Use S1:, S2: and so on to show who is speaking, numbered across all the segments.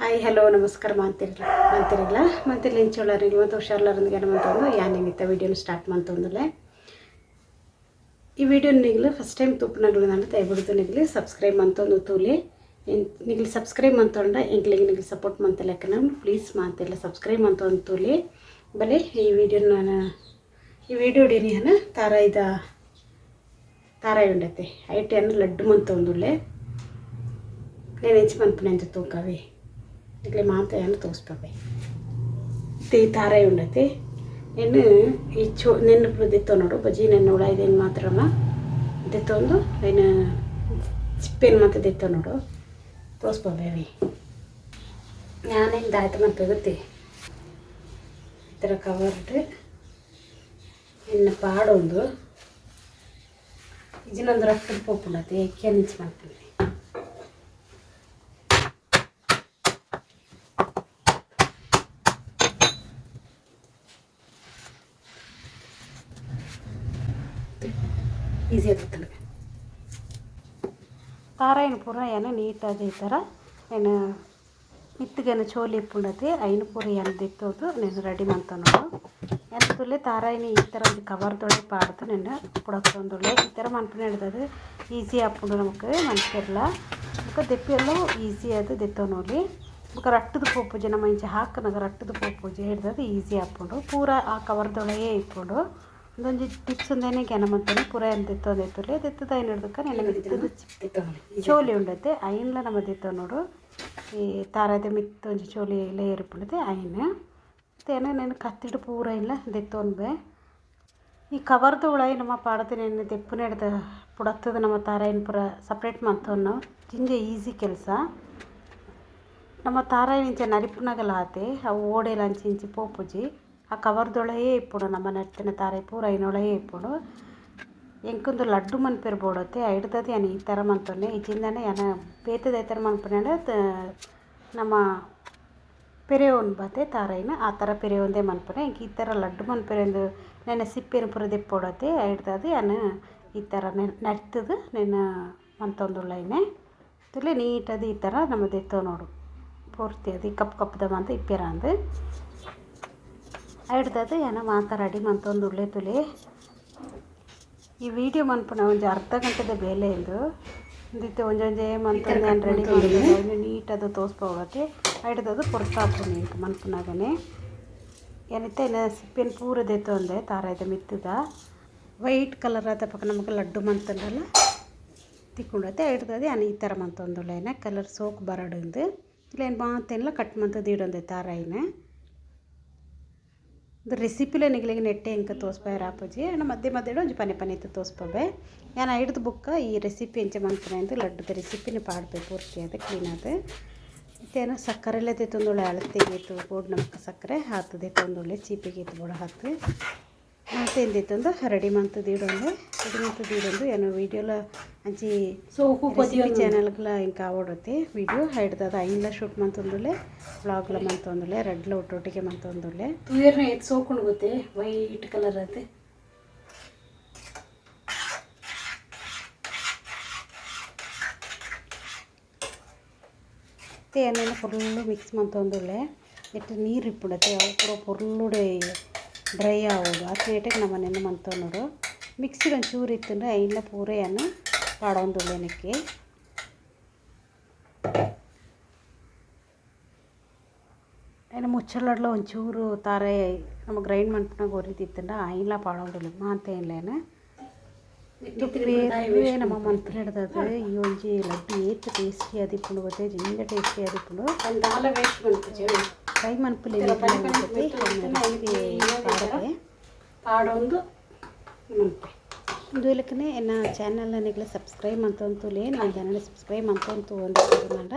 S1: Hi hello ನಮಸ್ಕಾರ ಮಾಂತಿರ್ಲ ಮಾಂತಿರಲ್ಲ ಮಾಂತಿರ್ಲ ಇಂಚೋಳರಿಗೆ ಮತ್ತು ಹುಷಾರ್ಲಾರಂದಿಗೆ ಮಂತೊಂದು ಯಾನಿಂಗಿತ್ತ ವಿಡಿಯೋನ ಸ್ಟಾರ್ಟ್ ಮಂತೊಂದುಲೆ. ಈ ವಿಡಿಯೋ ನಿಗಲು ಫಸ್ಟ್ ಟೈಮ್ ತೂಪುನಗಲು ನಾನು ದಯವಿಡ್ದು ನಿಗಲು ಸಬ್ಸ್ಕ್ರೈಬ್ ಮಂತೊಂದು ತೂಲೆ. ನಿಗಲು ಸಬ್ಸ್ಕ್ರೈಬ್ ಮಂತೊಂಡ ಎಂಕ್ಲೆಗ್ ನಿಗಲು ಸಪೋರ್ಟ್ ಮಂತಲೆಕ್ಕ ನಾನು ಪ್ಲೀಸ್ ಮಾಂತಿರ್ಲ ಸಬ್ಸ್ಕ್ರೈಬ್ ಮಂತೊಂದು ತೂಲೆ ಬಲೆ. ಈ ವಿಡಿಯೋ ನಾನು ಈ ವಿಡಿಯೋ ನಾನು ತಾರಾಯ್ದ ತಾರಾಯಿ ಉಂಡತೆ ಐಟನ್ನು ಲಡ್ಡು ಮಂತೊಂದುಲ್ಲೆ. నేను ఎంచి ಮನ್ಪುನೆ ತೂಕವೆ ಇట్ಲೆ ಮಾಂತ ತೋಸ್ಪವೆ. ಈ ತಾರಾಯಿ ಉಂಡತೆ నేను ಈ ಚೋ ನೆನ್ನು ದೆತ್ತೊ ನೋಡು ಬಜಿ ನೆನ್ನು ಉಳಾಯ್ದೇನು ಮಾತ್ರಮ್ಮ ದೆತ್ತೊಂದು ಏನು ಚಿಪ್ಪೇನು ಮಾತ್ರ ದೆತ್ತೊ ನೋಡು ತೋಸ್ಪವೆ. ನಾನೇನು ದಾಯ್ತ ಮನ್ಪೆ ಗೊತ್ತಿ ಈ ಥರ ಕವರ್ಡ್ ಇನ್ನು ಪಾಡೊಂದು ಇಜಿನೊಂದು ರಫ್ಟ್ ಪೋಪುಂಡತೆ ಎಕ್ಕೆ ನಿಂಚಿ ಮನ್ಪುನೆ. ಈಸಿ ಆಗುತ್ತೆ. ತಾರಾಯಿನ ಪೂರ ಏನು ನೀಟಾಗಿ ಈ ಥರ ಏನು ಮಿತ್ತಿಗೇನು ಚೋಲಿ ಇಪ್ಪುಂಡತಿ ಐನು ಪೂರ ಏನು ದಿತ್ತೋದು నేను ರೆಡಿ ಮಂತೊನೋಡು. ಎಂತುಲ್ಲೆ ತಾರಾಯಿನ ಈ ಥರ ಒಂಜಿ ಕವರ್ದೊಳಗೆ ಪಾಡ್ದು నేను ಪುಡತ್ತೊಂದುಲ್ಲೆ. ಈ ಥರ ಮನ್ಪುನ ಹಿಡ್ದದು ಈಸಿ ಆಪುಂಡು ನಮಕ್ ಮನ್ಪೆರ್ಲ. ಬೊಕ ದೆಪ್ಪಿಯೆಲ್ಲ ಈಸಿ ಅದು ದೆತ್ತೊನೊಲಿ. ಬೊಕ ರಟ್ಟುದು ಪೋಪುಜಿ, ನಮ್ಮ ಇಂಚ ಹಾಕುನಗ ರಟ್ಟುದು ಪೋಪುಜಿ, ಹಿಡ್ದದು ಈಸಿ ಆಪುಂಡು. ಪೂರ ಆ ಕವರ್ದೊಳಗೆ ಇಪ್ಪುಂಡು. ಒಂದೊಂಜಿ ಟಿಪ್ಸ್ ಒಂದೇನೆ ಜ್ಞಾನ ಮಂತೊನಿ ಪೂರ ಏನು ದೆತ್ತೊಂದು ಎತ್ತುಲೆ ದೆತ್ತದ ಐನ್ ಹಿಡ್ದಕ್ಕ ನೆನ ಮಿತ್ತದ ಚೋಲಿ ಉಂಡತೆ ಐನ್ಲ ನಮ್ಮ ದೆತ್ತೊನೊಡು. ಈ ತಾರಾದ ಮಿತ್ತ್ ಒಂಜಿ ಚೋಲಿ ಲೇಯರ್ ಇಪ್ಪುಂಡತೆ ಐನ್ ತೇನ నేను ಕತ್ತಿಡ್ ಪೂರ ಇಲ್ಲ ದೆತ್ತೊನ್ಬೆ. ಈ ಕವರ್ದ ಉಳಾಯಿ ನಮ್ಮ ಪಾಡ್ದು ನೆನ್ ದೆಪ್ಪುನೆಡ್ದ್ ಪುಡತ್ತದ ನಮ್ಮ ತಾರಾಯಿನ ಪೂರ ಸಪ್ರೇಟ್ ಮಂತೊನ್ನು ಜಿಂಜ ಈಸಿ ಕೆಲಸ. ನಮ್ಮ ತಾರಾಯಿ ಇಂಚ ನರಿಪುನಗಲ ಆತೆ ಅವು ಓಡೆಲ ಅಂಚಿ ಇಂಚಿ ಪೋಪುಜಿ. ಆ ಕವರ್ದೊಳಗೆ ಇಪ್ಪುಂಡು ನಮ್ಮ ನರ್ತಿನ ತಾರಾಯಿ ಪೂರ ಐನೊಳಗೆ ಇಪ್ಪುಂಡು. ಎಂಕೊಂದು ಲಡ್ಡು ಮನ್ಪೆರ್ ಬೋಡತ್ತೆ ಐಡ್ದದ ಯಾನ್ ಈ ಥರ ಮಂತೊನ್ನೆ. ಇಜ್ಜಿಂದನೆ ಯಾನ್ ಬೇತೆ ದಾಯ್ತರ ಮನ್ಪುನಂಡ ನಮ್ಮ ಪೆರೆಯೋನ್ ಬಾತೆ ತಾರಾಯಿನ ಆ ಥರ ಪೆರೆಯೊಂದೇ ಮನ್ಪುನೆ. ಎಂಕ್ ಈ ಥರ ಲಡ್ಡು ಮನ್ಪೆರೆಂದು ನೆನ ಸಿಪ್ಪೆನ್ ಪೂರ ದೆಪ್ಪೊಡತ್ತೆ ಐಡ್ದದ ಯಾನ್ ಈ ಥರ ನರ್ತುದು ನೆನ ಮಂತೊಂದುಲ್ಲೈನೆ. ತುಲೆ ನೀಟಾದ ಈ ಥರ ನಮ್ಮ ದೆತ್ತೊನೊಡು ಪೂರ್ತಿ ಅದು ಕಪ್ಪು ಕಪ್ಪುದ ಮಂತ ಇಪ್ಪೆರಾಂದ್. ಐಡ್ದದ ಯಾನ್ ಮಾತ ರೆಡಿ ಮಂತೊಂದುಲ್ಲೆ ತುಲೆ. ಈ ವಿಡಿಯೋ ಮನ್ಪುನ ಒಂಜಿ ಅರ್ಧ ಗಂಟೆದ ಬೇಲೆ ಇಂದು. ಇಂದಿತ್ತೆ ಒಂಜೊಂಜೇ ಮಂತೊಂದು ಯಾನ್ ರೆಡಿ ಮಂತೊಂದು ನೀಟಾದ ತೋಸ್ಪೋಡತ್ತೆ ಐಡ್ದದ ಪೊರ್ತಾಪುಂಡು ಎಂಕ್ ಮನ್ಪುನಗನೆ. ಯಾನಿತ್ತೆ ಐನ ಸಿಪ್ಪೆನ್ ಪೂರ ದೆತ್ತೊಂದೆ ತಾರಾಯ್ದ ಮಿತ್ತುದ ವೈಟ್ ಕಲರ್ ಆದ ಪಕ್ಕ ನಮಕ್ ಲಡ್ಡು ಮಂತುಂಡಲ ತಿಕ್ಕುಂಡತೆ. ಐಡ್ದದ ಯಾನ್ ಈ ಥರ ಮಂತೊಂದುಲ್ಲೆ ಐನ ಕಲರ್ ಸೋಕು ಬರಡ್ ಇಂದು. ಇಲ್ಲ ಮಾತೆನ್ಲ ಕಟ್ ಮಂತ್ ದೀಡೊಂದೆ ತಾರಾಯಿನ. ಇಂದು ರೆಸಿಪಿಲ ನಿಗಲೆಗ್ ನೆಟ್ಟೆ ಎಂಕ್ ತೋಸ್ಪಾಯೆರೆ ಆಪುಜಿ. ಆಂಡ ಮಧ್ಯೆ ಮಧ್ಯೆಡ್ ಒಂಜಿ ಪನೆ ಪನೆತ್ ತೋಸ್ಪವೆ. ಯಾನ್ ಐಡ್ದ್ ಬೊಕ್ಕ ಈ ರೆಸಿಪಿ ಎಂಚ ಮನ್ಪುನೆ ಅಂದ್ ಲಡ್ಡುದ ರೆಸಿಪಿನ ಪಾಡ್ಪೆ ಪೂರ್ತಿ ಆದ್ ಕ್ಲೀನ್ ಆದ್. ಇತ್ತೆ ಯಾನ್ ಸಕ್ಕರೆಲ ದೆತ್ತೊಂದುಲ್ಲೆ ಅಳತೆಗ್ ಏತ್ ಬೋಡು ನಮಕ್ ಸಕ್ಕರೆ ಆತ್ ದೆತ್ತೊಂದುಲ್ಲೆ, ಚೀಪೆಗ್ ಏತ್ ಬೋಡು ಆತ್ ಮಾತೆನ್ ದೆತ್ತೊಂದು ರೆಡಿ ಮಂತ್ ದೀಡೊಂದೆ. ರೆಡಿ ಮಂತ್ ದೀಡೊಂದು ಯಾನ್ ವೀಡಿಯೋಲ ಅಂಚಿ
S2: ಸೋಕು
S1: ರೆಸಿಪಿ ಚಾನಲ್ಗ್ಲ ಎಂಕ್ ಆವೊಡತೆ ವೀಡಿಯೋ ಐಡ್ದಾದ್ ಐನ್ಲ ಶೂಟ್ ಮಂತೊಂದುಲ್ಲೆ, ವ್ಲಾಗ್ಲ ಮಂತೊಂದುಲ್ಲೆ, ರಡ್ಡ್ಲ ಒಟ್ಟೊಟ್ಟಿಗೆ ಮಂತೊಂದುಲ್ಲೆ.
S2: ತೂಯರ್ನ ಏತ್ ಸೋಕುಂಡು ಗೊತ್ತೆ ವೈಟ್ ಕಲರ್ ಆತೆ.
S1: ಇತ್ತೆ ಯಾನ್ ಫುಲ್ಲು ಮಿಕ್ಸ್ ಮಂತೊಂದುಲ್ಲೆ. ನೆಟ್ಟ್ ನೀರು ಇಪ್ಪುಂಡತೆ ಅವು ಪೂರ ಪೊರ್ಲುಡೆ ಡ್ರೈ ಆವೊಡು. ಆತ್ ನೇಟೆಗ್ ನಮ ನೆನ್ ಮಂತೊನೊಡು. ಮಿಕ್ಸಿಡ್ ಒಂಚೂರು ಇತ್ತುಂಡ ಐನ್ಲ ಪೂರ ಯಾನ್ ಪಾಡೊಂದುಲ್ಲೆ ನೆಕ್ಕೆ. ಐನ ಮುಚ್ಚಳಡ್ಲ ಒಂಚೂರು ತಾರೆ ನಮ ಗ್ರೈಂಡ್ ಮನ್ಪುನಗ ಒರಿದಿತ್ತುಂಡ ಐನ್ಲ ಪಾಡೊಂದುಲ್ಲೆ ಮಾತ ಐನ್ಲೇನ್. ನಮ್ಮ ಮನ್ಪುನೆಡ್ದದ್ ಈ ಒಂಜಿ ಲಡ್ಡು ಏತ್ ಟೇಸ್ಟಿ ಆದಿಪ್ಪುಂಡು ಗೊತ್ತೆ, ಜಿಂಜ ಟೇಸ್ಟಿ ಆದಿಪ್ಪುಂಡು.
S2: ದಾಲ ವೇಸ್ಟ್ ಮನ್ಪುಜಿ.
S1: ಟ್ರೈ ಮನ್ಪುಲೆ. ಪಾಡರೆ
S2: ಪಾಡೊಂದು ಮನ್ಪೆ.
S1: ಇಂದು ಇಲಕ್ಕನೆ ಎನ್ನ ಚಾನಲ್ ನಿಗಲ ಸಬ್ಸ್ಕ್ರೈಬ್ ಮಂತೊಂದು ನನ್ನ ಚಾನಲ್ ಸಬ್ಸ್ಕ್ರೈಬ್ ಮಂತೊಂದು ಒಂದು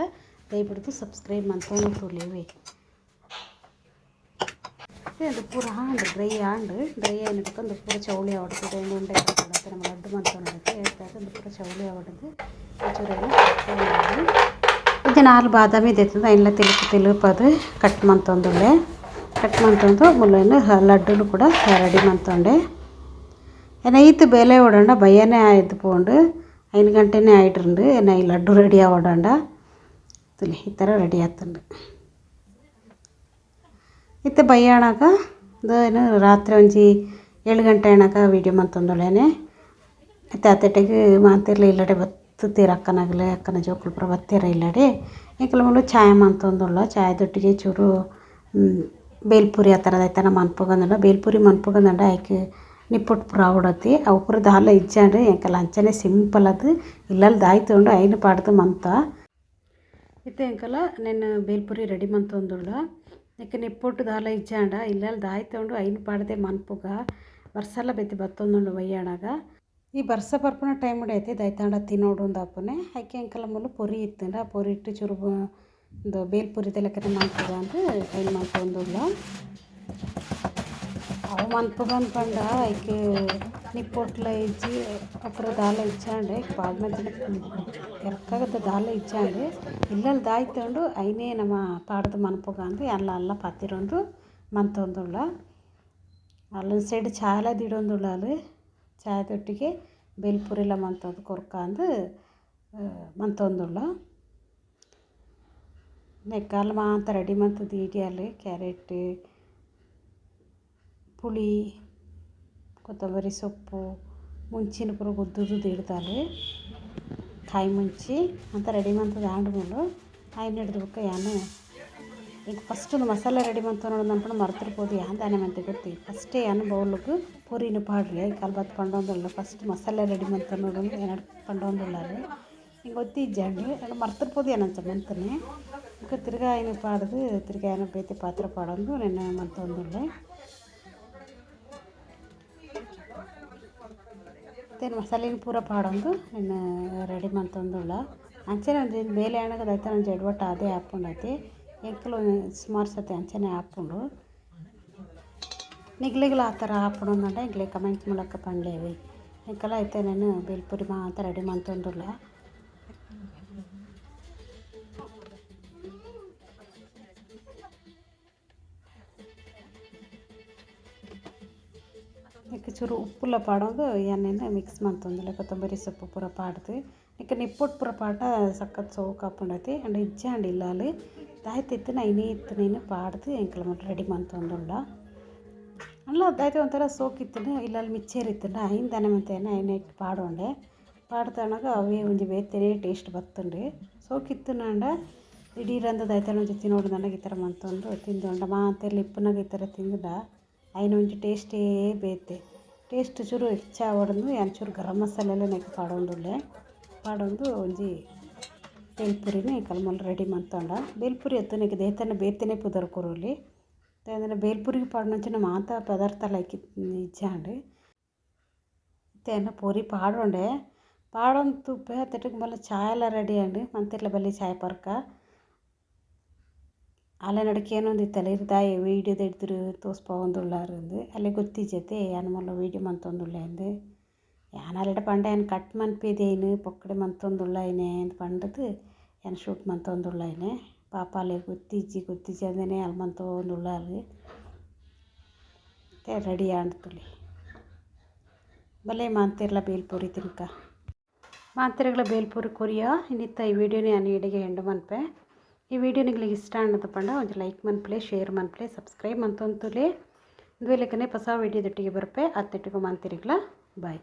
S1: ದಯವಿಡ್ದು ಸಬ್ಸ್ಕ್ರೈಬ್ ಮಂತೊಂದು ತೂಲೆವೆ. ಅದು ಪೂರ ಆಂಡ್ ಡ್ರೈ ಆಂಡ್ ಡ್ರೈ అయినట్టుకు ಅಂದು ಪೂರ ಚೌಳಿ ಆವಡ್ತದೆ ಉಂಡೆ ನಮ್ಮ ಲಡ್ಡು ಮಂತೊಂಡತ್ತೆ ಹೇಳ್ತಾರೆ. ಒಂದು ಪೂರ ಚೌಳಿ ಆವಡ್ದು ಒಂಚೂರು ಒಂಜಿ 4 ಬಾದಾಮಿ ದೆತ್ತುಂದು ಐನ್ಲ ತೆಲುಪು ತೆಲುಪದು ಕಟ್ ಮಂತೊಂದುಲ್ಲೆ. ಕಟ್ ಮಂತೊಂದು ಮುಲ್ಲೈನ್ ಲಡ್ಡುಲು ಕೂಡ ರೆಡಿ ಮಂತೊಂಡೆ. ಏನ ಈತ್ ಬೇಲೆ ಓಡಂಡ ಬಯ್ಯನೇ ಆಯ್ತು ಪೋಂಡು 5 ಗಂಟೆನೇ ಆಯ್ಟ್ರಂಡು. ಏನ ಈ ಲಡ್ಡು ರೆಡಿ ಆವಡಂಡ ಈ ಥರ ರೆಡಿ ಆತಂಡು. ಇತ್ತೆ ಬಯ್ಯಾಣಾಗ ಏನು ರಾತ್ರಿ ಒಂಜಿ 7 ಗಂಟೆ ಆಣಾಗ ವೀಡಿಯೋ ಮಂತೊಂದುಳ್ಳೇನೆ. ಇತ್ತೆ ಅತ್ತೆಟೆಗೆ ಮಾತಿರ್ಲ ಇಲ್ಲಡೆ ಬತ್ತುತ್ತೀರ ಅಕ್ಕನಾಗಲೆ ಅಕ್ಕನ ಜೋಕುಲು ಪೂರ ಬತ್ತೀರ ಇಲ್ಲಡೆ. ಎಂಕುಲು ಮೂಲು ಚಾಯ್ ಮಂತೊಂದುಲ್ಲ. ಚಾಯದೊಟ್ಟಿಗೆ ಚೂರು ಬೇಲ್ಪುರಿ ಆ ಥರದ ಐತನ ಮನ್ಪುಗಂದುಂಡ. ಬೇಲ್ಪುರಿ ಮನ್ಪುಗಂದುಂಡ ಐಕ್ ನಿಪ್ಪೊಟ್ಟು ಪೂರ ಆವೊಡತ್ತಿ ಅವು ಪೂರ ದಾಲ ಇಜ್ಜಾಂಡ್. ಎಂಕಲ ಅಂಚನೆ ಸಿಂಪಲ್ ಅದು ಇಲ್ಲಲ್ ದಾಯ್ತುಂಡು ಐನು ಪಾಡ್ದು ಮಂತ. ಇತ್ತೆ ಎಂಕಲ ನೆನ್ ಬೇಲ್ಪುರಿ ರೆಡಿ ಮಂತೊಂದುಲ್ಲ. ನೆಕ್ ನಿಪ್ಪೊಟ್ಟು ದಾಲ ಇಜ್ಜಾಂಡ ಇಲ್ಲಲ್ ದಾಯ್ತುಂಡು ಐನು ಪಾಡ್ದೆ ಮನ್ಪುಗ. ಬರ್ಸಲ ಬೇತೆ ಬತ್ತೊಂದುಂಡು ಬಯ್ಯಾಣಾಗ. ಈ ಬರ್ಸ ಬರ್ಪುನ ಟೈಮ್ ಐತೆ ದೈತಾಂಡ ತಿನ್ನೋಡು ಅಪ್ಪನೆ. ಐಕೆ ಎಂಕಲ ಮೂಲು ಪೊರಿ ಇತ್ತಂಡ ಆ ಪೊರಿ ಇಟ್ಟು ಚೂರು ಒಂದು ಬೇಲ್ಪುರಿ ಲೆಕ್ಕನೆ ಮನ್ಪುಗ ಅಂದ್ ಐನ್ ಮಂತೊಂದುಲ್ಲ. ಅವು ಮನ್ಪುಗಂದ್ ಪಂಡ ಐಕ್ ನಿಪ್ಪೊಟ್ಲ ಇಜ್ಜಿ ಅಪುರ ದಾಲ ಇಜ್ಜಾಂಡ್. ಪಾಡ್ನಂಚಿನ ಎರ್ಕಾಗದ ದಾಲ ಇಜ್ಜಾಂಡ್. ಇಲ್ಲಲ್ ದಾಯ್ತುಂಡು ಐನೇ ನಮ್ಮ ಪಾಡ್ದು ಮನ್ಪುಗ ಅಂದ್ ಯಾನ್ಲ ಅಲ್ಲ ಪಾತಿರೊಂದು ಮಂತೊಂದುಲ್ಲ. ಅಲ್ಲೊಂದು ಸೈಡ್ ಚಾಯಲ ದೀಡೊಂದುಲ್ಲ. ಅಲ್ಲಿ ಚಾಯದೊಟ್ಟಿಗೆ ಬೇಲ್ಪುರಿಲ ಮಂತೊಂದು ಕೊರ್ಕ ಅಂದ್ ಮಂತೊಂದುಲ್ಲ. ನೆಕ್ಕಾಲ್ ಮಾತ ರೆಡಿ ಮಂತುದು ದೀಡಿಯಾಲ್. ಕ್ಯಾರೆಟ್, ಪುಳಿ, ಕೊತ್ತಂಬರಿ ಸೊಪ್ಪು, ಮುಂಚಿನ ಪೂರ ಗುದ್ದುದು ದೀಡ್ದಾಲ್, ಕಾಯಿ ಮುಂಚಿ ಅಂತ ರೆಡಿ ಮಂತುದು ಆಂಡ್ ಮೂಲು. ಐನ್ ಹಿಡ್ದು ಬೊಕ್ಕ ಯಾನ್ ಈಗ ಫಸ್ಟ್ ಒಂದು ಮಸಾಲೆ ರೆಡಿ ಮಂತು ನೋಡೋದು ಮರ್ತಿರ್ಬೋದು. ಯಾನ್ ದಾನೆ ಮಂತೆ ಗೊತ್ತಿ. ಫಸ್ಟೇ ಯಾನ್ ಬೌಲ್ಗೆ ಪೂರಿನ ಪಾಡ್ರಿ ಕಲ್ಬತ್ ಪಂಡೊಂದುಲ್ಲ. ಫಸ್ಟ್ ಮಸಾಲೆ ರೆಡಿ ಮಂತು ನೋಡೋದು ಏನಾರು ಪಂಡೊಂದುಲ್ಲಾಲ್. ಹಿಂಗೆ ಗೊತ್ತಿಜ್ಜಾಂಡ್ ಅಂಡ್ ಮರ್ತಿರ್ಬೋದು ಏನಂಚ ಮಂತನೆ. ಬೊಕ್ಕ ತಿರ್ಗಾ ಐನು ಪಾಡ್ದು ತಿರ್ಗಾ ಏನೋ ಬೇತೆ ಪಾತ್ರೆ ಪಾಡೊಂದು ನೆನ್ ಮಂತೊಂದುಲ್ಲೆ. ಮತ್ತೆ ಮಸಾಲೆನ ಪೂರ ಪಾಡೊಂದು ನೆನ್ ರೆಡಿ ಮಂತೊಂದುಲ್ಲ. ಅಂಚನೆ ಒಂಜಿ ಬೇಲೆ ಆನಗ ದೈತ ಒಂಜಿ ಎಡ್ವಟ್ಟು ಅದೇ ಆಪುಂಡತೆ. ಎಂಕುಲು ಸುಮಾರು ಸತಿ ಅಂಚನೆ ಆಪುಂಡು. ನಿಗ್ಲಿಗ್ಲ ಆ ಥರ ಆಪುಂಡು ಅಂದಂಡ ಎಂಕ್ಲೆ ಕಮೆಂಟ್ ಮೂಲಕ ಪಂಡ್ಲೇವಿ. ಎಂಕಲ ಐತೆ ನಾನು ಬೇಲ್ಪುರಿ ಮಾತ ರೆಡಿ ಮಂತೊಂದುಲ್ಲ. ನೆಕ್ ಚೂರು ಉಪ್ಪುಲ ಪಾಡೊಂದು ಎಣ್ಣೆನ ಮಿಕ್ಸ್ ಮಂತೊಂದುಲ್ಲೆ. ಕೊತ್ತಂಬರಿ ಸೊಪ್ಪು ಪೂರ ಪಾಡ್ದು ನೆಕ್ ನಿಪ್ಪೊಟ್ಟು ಪೂರ ಪಾಡ ಸಖತ್ ಸೋಕು ಆಪುಂಡತೆ. ಅಂಡ್ ಇಜ್ಜಾಂಡ್ ಇಲ್ಲಾಲ್ ದಾಯ್ತಿತ್ತಿನ ಐನೇ ಇತ್ತಿನ ಪಾಡ್ದು ಎಂಕಲ ಮುಲ್ಪ ರೆಡಿ ಮಂತೊಂದುಲ್ಲ. ಅಂಡ್ಲ ದಾಯ್ತೆ ಒಂಥರ ಸೋಕಿತ್ತಿನ ಇಲ್ಲಲ್ ಮಿಚ್ಚೇರ್ ಇತ್ತುಂಡ ಐನ್ ದಾನೆ ಮಂತೇನ ಐನ್ ಪಾಡೊಂಡೆ. ಪಾಡ್ದನಗ ಅವೇ ಒಂಜಿ ಬೇತೆನೇ ಟೇಸ್ಟ್ ಬತ್ತುಂಡು. ಸೋಕಿತ್ತಿನಂಡ ದಿಢೀರಂದ ದಾಯ್ತನ ಒಂಜಿ ತಿನ್ನೋಡು ನನಗೆ ಈ ಥರ ಮಂತೊಂದು ತಿಂದುಂಡ ಮಾತೆರ್ಲ ಇಪ್ಪುನಗ ಈ ಥರ ತಿಂದುಂಡ ಐನ ಒಂಜಿ ಟೇಸ್ಟೇ ಬೇತೆ. ಟೇಸ್ಟ್ ಚೂರು ಹೆಚ್ಚ ಆವೊಡಂದು ಯಾನ್ ಚೂರು ಗರಂ ಮಸಾಲೆ ನೆಕ್ ಪಾಡೊಂದುಲ್ಲೆ. ಪಾಡೊಂದು ಒಂಜಿ ಬೇಲ್ಪುರಿನ ಎಂಕಲ್ ರೆಡಿ ಮಂತೊಂಡ. ಬೇಲ್ಪುರಿ ಅತ್ತು ನೆಕ್ ದೇತನ ಬೇತೆನೆ ಪುದರ್ ಕೊರೊಲಿ. ದಾಯೆಂದ್ರೆ ಬೇಲ್ಪುರಿಗೆ ಪಾಡುನಂಚಿನ ಮಾತ ಪದಾರ್ಥ ಲೈಕ್ ಇಜ್ಜಾಂಡ್. ಇತ್ತೆ ಯಾನ್ ಪೊರಿ ಪಾಡೊಂಡೆ. ಪಾಡೊಂದು ತೂಪೆ ಅತೆಟ್ಗ್ ಮಲ್ಲ ಚಾಯಲ ರೆಡಿ ಆಂಡ್. ಮಂತೆರ್ಲ ಬಲ್ಲಿ ಚಾಯ್ ಪರ್ಕ. ಅಲೆ ನಡಕ್ಕೆ ಏನೊಂದಿತ್ತಲ್ಲ ಇರ್ ದಾಯೆ ವೀಡಿಯೋ ದೆಡ್ದುರು ತೋಸ್ಪಾವೊಂದುಲ್ಲಾರ್ ಅಂದ್. ಅಲೆ ಗೊತ್ತಿಜ್ಜತೆ ಯಾನ್ ಮೂಲು ವೀಡಿಯೋ ಮಂತೊಂದುಲ್ಲೆ ಅಂದ್. ಯಾನ್ ಅಲೆಡ ಪಂಡೆ ಯಾನ್ ಕಟ್ ಮನ್ಪಿದೇನು ಪೊಕ್ಕಡೆ ಮಂತೊಂದುಲ್ಲೈನೆ ಅಂದ್ ಪಂಡುದು ಯಾನ್ ಶೂಟ್ ಮಂತೊಂದುಲ್ಲೈನೆ. ಪಾಪ ಅಲೆ ಗೊತ್ತಿಜ್ಜಿ ಗೊತ್ತಿಜ್ಜಿ ಅಂದನೆ ಅಲ್ ಮಂತೊಂದುಲ್ಲಾರ್. ಇತ್ತೆ ರೆಡಿ ಆಂಡ್ ತೂಲೆ. ಬಲೆ ಮಾಂತೆರ್ಲ ಬೇಲ್ಪುರಿ ತಿನ್ಕ. ಮಾಂತೆರ್ಗ್ಲ ಬೇಲ್ಪುರಿ ಕೊರಿಯ. ಇನ್ನಿತ್ತ ಈ ವೀಡಿಯೋನೇ ಯಾನ್ ಇಡೆಗೆ ಎಂಡ್ ಮನ್ಪೆ. ಈ ವಿಡಿಯೋ ನಿಗಳಿಗೆ ಇಷ್ಟ ಅನ್ನೋದು ಪಂಡ ಒಂಜಿ ಲೈಕ್ ಮನ್ಪುಲೆ, ಶೇರ್ ಮನ್ಪುಲೆ, ಸಬ್ಸ್ಕ್ರೈಬ್ ಮಂತೊಂತುಲೆ. ಇಂದುವೆ ಲೆಕ್ಕನೆ ಹೊಸ ವೀಡಿಯೋದೊಟ್ಟಿಗೆ ಬರ್ಪೆ. ಅತ್ತೆಟ್ಟಿಗೂ ಮಾಂತೆರೆಗ್ಲ ಬಾಯ್.